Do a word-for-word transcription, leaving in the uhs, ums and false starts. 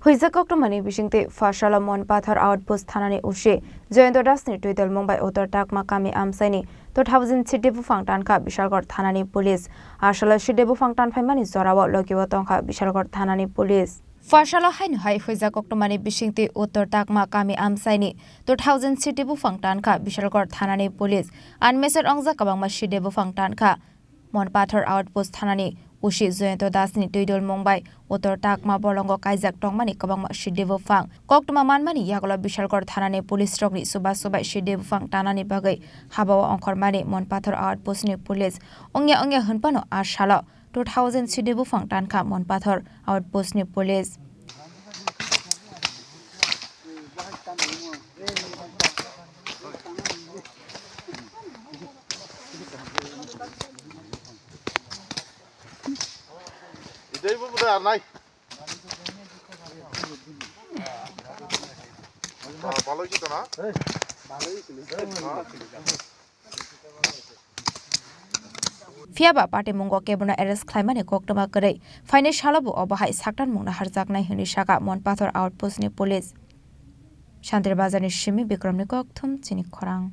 Huijak koktwmani bisingtwi Pharsalo Monpathor Outpost thanani O C Jayanta Das ni twi dolmung bai Uttor Takma kami amchaini two thousand C D buphang tankha Bishalgarh thanani police. Asalo C D buphang tanphaimani jorao logio tongkha Bishalgarh thanani police. Pharsalo haino hai huijak koktwmani bisingtwi Uttor Takma kami amchaini two thousand C D buphang tankha Bishalgarh thanani police. Unmeasured ongjak kwbangma C D buphang tankha. Monpathor Outpost thanani O C Jayanta Das ni twi dolmung bai Uttor Takma bolongo kaijak tongmani kwbangma C D buphang. Koktwma manmani yagulo Bishalgarh thanani police rokni chubachu bai C D buphang tanani bagwi habao ongkhormani Monpathor Outpost ni police. Ongya ongya hwnphano a salo two thousand C D buphang tankha Monpathor Outpost ni police. Idai bo budai arnai. Baloi jito na? Phiya ba patimungo kebono arrest khlaimani koktwma kwrwi. Phainai salo bo obo hai saktan mungno harjaknai hwnwi sakha Monpathor Outpost ni police. Shantir Bazar ni simi Bikram ni kokthum chini khorang.